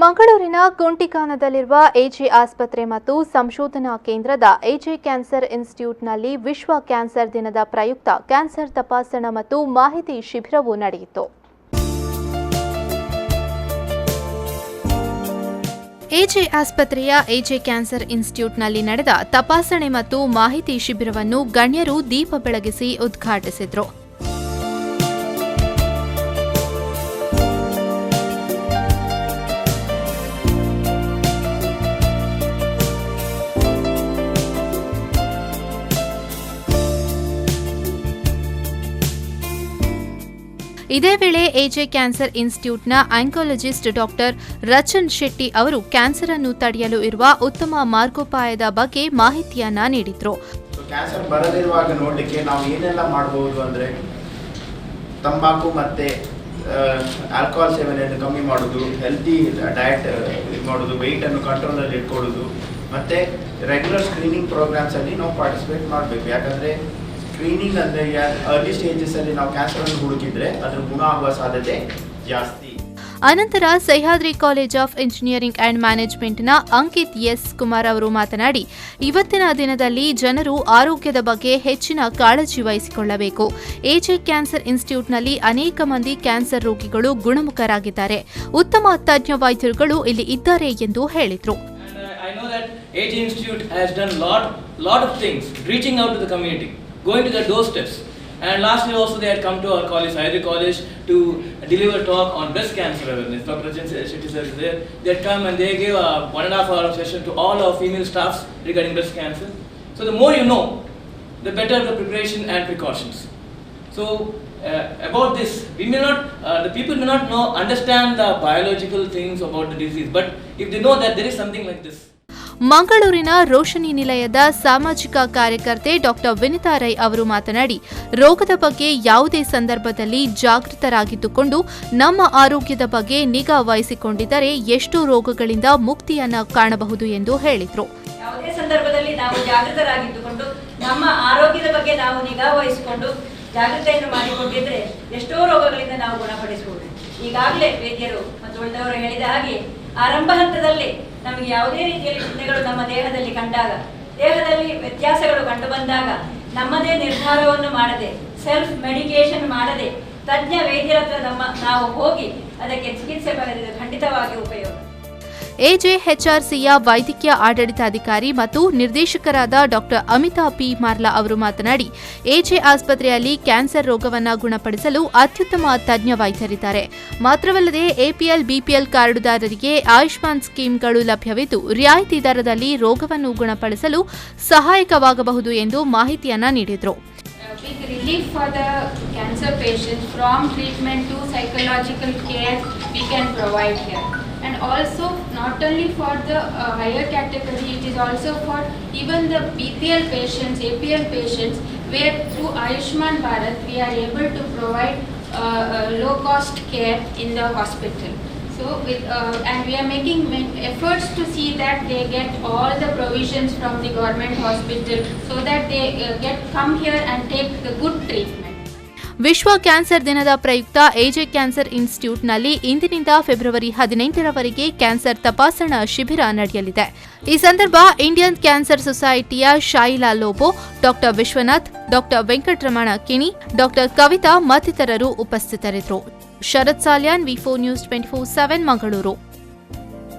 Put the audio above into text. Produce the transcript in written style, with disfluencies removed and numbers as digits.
ಮಂಗಳೂರಿನ ಕುಂಟಿಕಾನದಲ್ಲಿರುವ ಎಜೆ ಆಸ್ಪತ್ರೆ ಮತ್ತು ಸಂಶೋಧನಾ ಕೇಂದ್ರದ ಎಜೆ ಕ್ಯಾನ್ಸರ್ ಇನ್ಸ್ಟಿಟ್ಯೂಟ್ನಲ್ಲಿ ವಿಶ್ವ ಕ್ಯಾನ್ಸರ್ ದಿನದ ಪ್ರಯುಕ್ತ ಕ್ಯಾನ್ಸರ್ ತಪಾಸಣಾ ಮತ್ತು ಮಾಹಿತಿ ಶಿಬಿರವು ನಡೆಯಿತು. ಎಜೆ ಆಸ್ಪತ್ರೆಯ ಎಜೆ ಕ್ಯಾನ್ಸರ್ ಇನ್ಸ್ಟಿಟ್ಯೂಟ್ನಲ್ಲಿ ನಡೆದ ತಪಾಸಣೆ ಮತ್ತು ಮಾಹಿತಿ ಶಿಬಿರವನ್ನು ಗಣ್ಯರು ದೀಪ ಬೆಳಗಿಸಿ ಉದ್ಘಾಟಿಸಿದರು. ಇದೇ ವೇಳೆ ಎಜೆ ಕ್ಯಾನ್ಸರ್ ಇನ್ಸ್ಟಿಟ್ಯೂಟ್ನ ಆಂಕಾಲಜಿಸ್ಟ್ ಡಾಕ್ಟರ್ ರಚನ್ ಶೆಟ್ಟಿ ಅವರು ಕ್ಯಾನ್ಸರ್ ಅನ್ನು ತಡೆಯಲು ಇರುವ ಉತ್ತಮ ಮಾರ್ಗೋಪಾಯದ ಬಗ್ಗೆ ಮಾಹಿತಿಯನ್ನ ನೀಡಿದರು. ಸೊ ಕ್ಯಾನ್ಸರ್ ಬರದಿರುವಾಗ ನೋಡಲಿಕ್ಕೆ ನಾವು ಏನೆಲ್ಲ ಮಾಡ್ಬೋದು ಅಂದರೆ, ತಂಬಾಕು ಮತ್ತು ಆಲ್ಕೋಹಾಲ್ ಸೇವನೆಯನ್ನು ಕಮ್ಮಿ ಮಾಡೋದು, ಹೆಲ್ತಿ ಡಯಟ್ ಇದು ಮಾಡೋದು, ವೆಯ್ಟನ್ನು ಕಂಟ್ರೋಲಲ್ಲಿ ಇಟ್ಕೊಳ್ಳೋದು ಮತ್ತು ರೆಗ್ಯುಲರ್ ಸ್ಕ್ರೀನಿಂಗ್ ಪ್ರೋಗ್ರಾಮ್ಸಲ್ಲಿ ನಾವು ಪಾರ್ಟಿಸಿಪೇಟ್ ಮಾಡಬೇಕು. ಯಾಕಂದರೆ ಸ್ಕ್ರೀನಿಂಗ್ ಅಂದರೆ ಅರ್ಲಿ ಸ್ಟೇಜಸಲ್ಲಿ ನಾವು ಕ್ಯಾನ್ಸರನ್ನು ಹುಡುಕಿದ್ರೆ ಅದ್ರ ಗುಣ ಆಗುವ ಸಾಧ್ಯತೆ ಜಾಸ್ತಿ. ಅನಂತರ Sahyadri college of engineering and ಮ್ಯಾನೇಜ್ಮೆಂಟ್ನ Ankit S Kumar ಅವರು ಮಾತನಾಡಿ, ಇವತ್ತಿನ ದಿನದಲ್ಲಿ ಜನರು ಆರೋಗ್ಯದ ಬಗ್ಗೆ ಹೆಚ್ಚಿನ ಕಾಳಜಿ ವಹಿಸಿಕೊಳ್ಳಬೇಕು. ಎಜೆ ಕ್ಯಾನ್ಸರ್ ಇನ್ಸ್ಟಿಟ್ಯೂಟ್ನಲ್ಲಿ ಅನೇಕ ಮಂದಿ ಕ್ಯಾನ್ಸರ್ ರೋಗಿಗಳು ಗುಣಮುಖರಾಗಿದ್ದಾರೆ. ಉತ್ತಮ ತಜ್ಞ ವೈದ್ಯರುಗಳು ಇಲ್ಲಿ ಇದ್ದಾರೆ ಎಂದು ಹೇಳಿದರು. And I know that AJ Institute has done lot of things, reaching out to the community, going to the doorsteps. And last year also they had come to our college, Sahyadri College, to deliver talk on breast cancer awareness. Dr. Rachan Shetty sir is there. They had come and they gave a 1.5 hour session to all our female staffs regarding breast cancer. So the more you know, the better the preparation and precautions. So about this, we may not, the people may not know, understand the biological things about the disease, but if they know that there is something like this, ಮಂಗಳೂರಿನ ರೋಶನಿ ನಿಲಯದ ಸಾಮಾಜಿಕ ಕಾರ್ಯಕರ್ತೆ doctor Vinita Rai ಅವರು ಮಾತನಾಡಿ, ರೋಗದ ಬಗ್ಗೆ ಯಾವುದೇ ಸಂದರ್ಭದಲ್ಲಿ ಜಾಗೃತರಾಗಿದ್ದುಕೊಂಡು ನಮ್ಮ ಆರೋಗ್ಯದ ಬಗ್ಗೆ ನಿಗಾ ವಹಿಸಿಕೊಂಡಿದ್ದರೆ ಎಷ್ಟೋ ರೋಗಗಳಿಂದ ಮುಕ್ತಿಯನ್ನ ಕಾಣಬಹುದು ಎಂದು ಹೇಳಿದರು. ಯಾವುದೇ ಸಂದರ್ಭದಲ್ಲಿ ನಾವು ಜಾಗೃತರಾಗಿದ್ದುಕೊಂಡು, ನಮ್ಮ ಆರೋಗ್ಯದ ಬಗ್ಗೆ ನಾವು ನಿಗಾ ವಹಿಸಿಕೊಂಡು, ಜಾಗೃತೆಯನ್ನು ಮಾಡಿಕೊಂಡಿದ್ರೆ ಎಷ್ಟೋ ರೋಗಗಳಿಂದ ನಾವು ಗುಣಪಡಿಸಬಹುದು. ಈಗಾಗಲೇ ವೈದ್ಯರು ಮತ್ತು ಉಳಿದವರು ಹೇಳಿದ ಹಾಗೆ, ಆರಂಭ ಹಂತದಲ್ಲಿ ನಮಗೆ ಯಾವುದೇ ರೀತಿಯಲ್ಲಿ ಚಿಹ್ನೆಗಳು ನಮ್ಮ ದೇಹದಲ್ಲಿ ಕಂಡಾಗ, ದೇಹದಲ್ಲಿ ವ್ಯತ್ಯಾಸಗಳು ಕಂಡು ಬಂದಾಗ, ನಮ್ಮದೇ ನಿರ್ಧಾರವನ್ನು ಮಾಡದೆ, ಸೆಲ್ಫ್ ಮೆಡಿಕೇಶನ್ ಮಾಡದೆ, ತಜ್ಞ ವೈದ್ಯರ ಹತ್ರ ನಾವು ಹೋಗಿ ಅದಕ್ಕೆ ಚಿಕಿತ್ಸೆ ಪಡೆದಿದ್ದು ಖಂಡಿತವಾಗಿ ಉಪಯೋಗ. ಎಜೆಎಚ್ಆರ್ಸಿಯ ವೈದ್ಯಕೀಯ ಆಡಳಿತಾಧಿಕಾರಿ ಮತ್ತು ನಿರ್ದೇಶಕರಾದ ಡಾಕ್ಟರ್ ಅಮಿತಾ ಪಿ ಮಾರ್ಲಾ ಅವರು ಮಾತನಾಡಿ, ಎಜೆ ಆಸ್ಪತ್ರೆಯಲ್ಲಿ ಕ್ಯಾನ್ಸರ್ ರೋಗವನ್ನು ಗುಣಪಡಿಸಲು ಅತ್ಯುತ್ತಮ ತಜ್ಞ ವೈದ್ಯರಿದ್ದಾರೆ. ಮಾತ್ರವಲ್ಲದೆ ಎಪಿಎಲ್, ಬಿಪಿಎಲ್ ಕಾರ್ಡುದಾರರಿಗೆ ಆಯುಷ್ಮಾನ್ ಸ್ಕೀಮ್ಗಳು ಲಭ್ಯವಿದ್ದು, ರಿಯಾಯಿತಿ ದರದಲ್ಲಿ ರೋಗವನ್ನು ಗುಣಪಡಿಸಲು ಸಹಾಯಕವಾಗಬಹುದು ಎಂದು ಮಾಹಿತಿಯನ್ನ ನೀಡಿದರು. A big relief for the cancer patients, from treatment to psychological care we can provide here. And also, not only for the higher category, it is also for even the BPL patients, APL patients, where through Ayushman Bharat we are able to provide low cost care in the hospital. So with and we are making efforts to see that they get all the provisions from the government hospital so that they get come here and take the good treatment. ವಿಶ್ವ cancer ದಿನದ ಪ್ರಯುಕ್ತ AJ cancer ಇನ್ಸ್ಟಿಟ್ಯೂಟ್ನಲ್ಲಿ ಇಂದಿನಿಂದ February 18ರವರೆಗೆ cancer ತಪಾಸಣಾ ಶಿಬಿರ ನಡೆಯಲಿದೆ. ಈ ಸಂದರ್ಭ Indian cancer ಸೊಸೈಟಿಯ ಶಾಯಿಲಾ Lobo, doctor Vishwanath, doctor Venkataramana Kini, doctor Kavita ಮತ್ತಿತರರು ಉಪಸ್ಥಿತರಿದ್ದರು. Sharath Salian, V4 news 24/7, Mangaluru.